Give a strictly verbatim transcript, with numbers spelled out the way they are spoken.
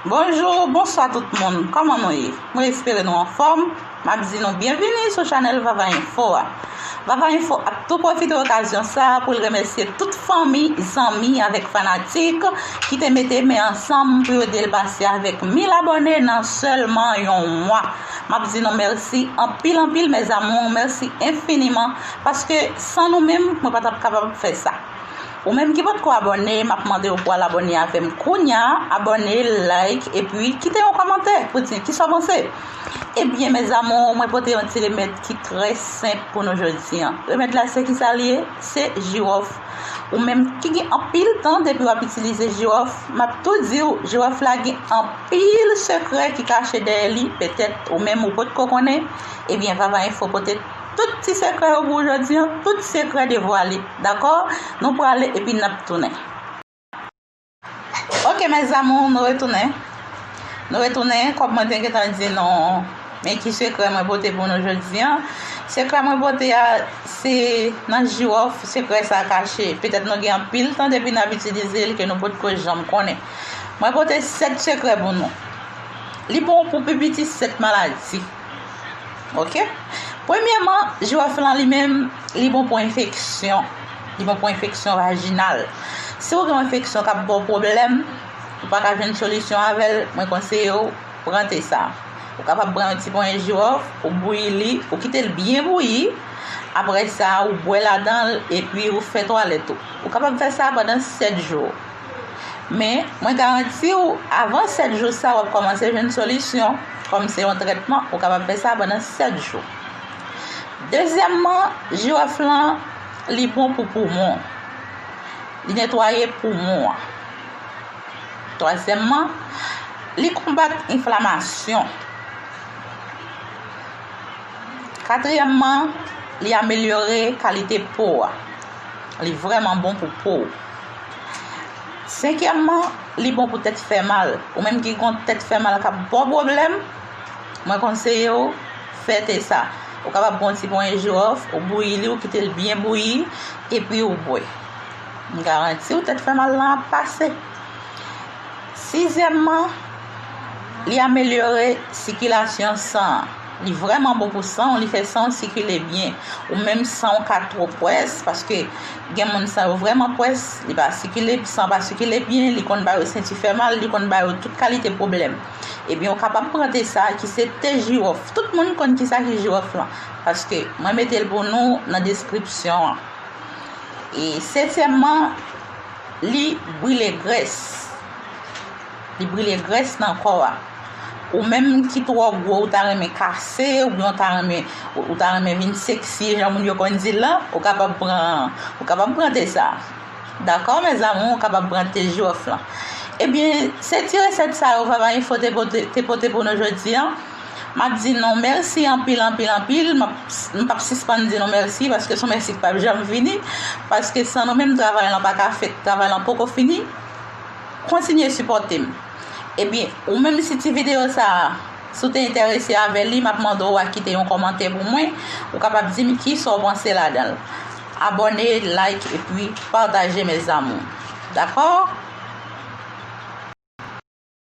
Bonjou, bonswa tout moun. Kòman nou ye? Mwen espere nou anfòm. M ap di nou byenvini sou chanèl Vava Info a. Vava Info ap tou pwofite okazyon sa a pou l remèsye tout fanmi, zanmi avèk fanatik ki te mete men ansanm pou yo ede l pase avèk mil abòne nan sèlman yon mwa. M ap di nou mèsi anpil, anpil, mes amours, mèsi enfiniman, paske san nou menm, mwen pa t ap kapab fè sa. Ou menm ki potko abòne, m ap mande w pou al abòne avè m kounya, abòne, like, epi kite yon kòmantè pou di kisa w panse. Ebyen, mes amours, mwen pote yon ti remèd ki trè senp pou nou jodi a. Remèd la, se kisa l ye? Se jiwòf. Ou menm ki gen anpil tan depi w ap itilize jiwòf, m ap tou di w, jiwòf la gen anpil sekrè ki kache dèyè li, petèt ou menm ou potko konnen. Ebyen, Vava Info pote tout ti sekrè yo pou w jodi a, tout sekrè devwale. Dakò? Nou prale epi n ap tounen. Ok, mes amours, nou retounen. Nou retounen, kòm mwen te gentan di nou, men ki sekrè mwen pote pou nou jodi a. Sekrè mwen pote a, se nan jiwòf, sekrè sa kache. Petèt nou gen anpil tan depi n ap itilize l ke nou potko janm konnen. Mwen pote sèt sekrè pou nou. Li bon pou pi piti sèt maladi. Ok? Premyèman, jiwòf lan li menm, li bon pou enfeksyon. Li bon pou enfeksyon vajinal. Si w gen yon enfeksyon k ap ba w pwoblèm, ou pa ka jwenn solisyon avè l, mwen konseye w pran te sa. Ou kapab pran yon ti ponyen jiwòf, ou bouyi li, ou kite l byen bouyi. Apre sa, ou bwè ladan l, epi ou fè twalèt ou. Ou kapab fè sa pandan sèt jou. Men, mwen garanti w, avan sèt jou sa, w ap kòmanse jwenn solisyon. Kòm se yon trètman, ou kapab fè sa pandan sèt jou. Dezyèmman, jiwòf lan, li bon pou poumon. Li netwaye poumon an. Twazyèmman, li konbat enflamasyon. Katriyèmman, li amelyore kalite po a. Li vrèman bon pou po w. Senkyèmman, li bon pou tèt fè mal. Ou menm ki gon tèt fè mal k ap ba w pwoblèm, mwen konseye w fè te sa. Ou kapab pran yon ti ponyen jiwòf, ou bouyi li, ou kite l byen bouyi, epi ou bwè. M garanti w tèt fè mal lan ap pase. Sizyèmman, li amelyore sikilasyon san an. Li vrèman bon pou san w, li fè san w sikile byen. Ou menm san w ka twò pwès, paske gen moun san yo vrèman pwès, li pa sikile, san pa sikile byen, li konn ba yo senti fè mal, li konn ba yo tout kalite pwoblèm. Ebyen, ou kapab pran te sa ki se te jiwòf. Tout moun konn kisa ki jiwòf lan, paske mwen mete l pou nou nan deskripsyon an. E setyèmman, li brile grès. Li brile grès nan kò a. Ou menm ki twò gwo, ou ta renmen kase, oubyen ou ta renmen, ou ta renmen vin seksi, jan moun yo konn di l lan, ou kapab pran, ou kapab pran te sa. Dakò, mes amours, ou kapab pran te jiwòf lan. Ebyen, se ti resèt sa yo Vava Info te pote, te pote pou nou jodi a. M ap di nou mèsi anpil, anpil, anpil. M ap, m p ap sispann di nou mèsi, paske se yon mèsi ki p ap janm fini. Paske san nou menm, travay lan pa ka fèt, travay lan poko fini. Kontinye sipòte m. Ebyen, ou menm si ti videyo sa a, si w te enterese avè li, m ap mande w a kite yon kòmantè pou mwen. Ou kapab di m kisa w panse ladan l. Abòne, like, epi pataje, mes amours. Dakò?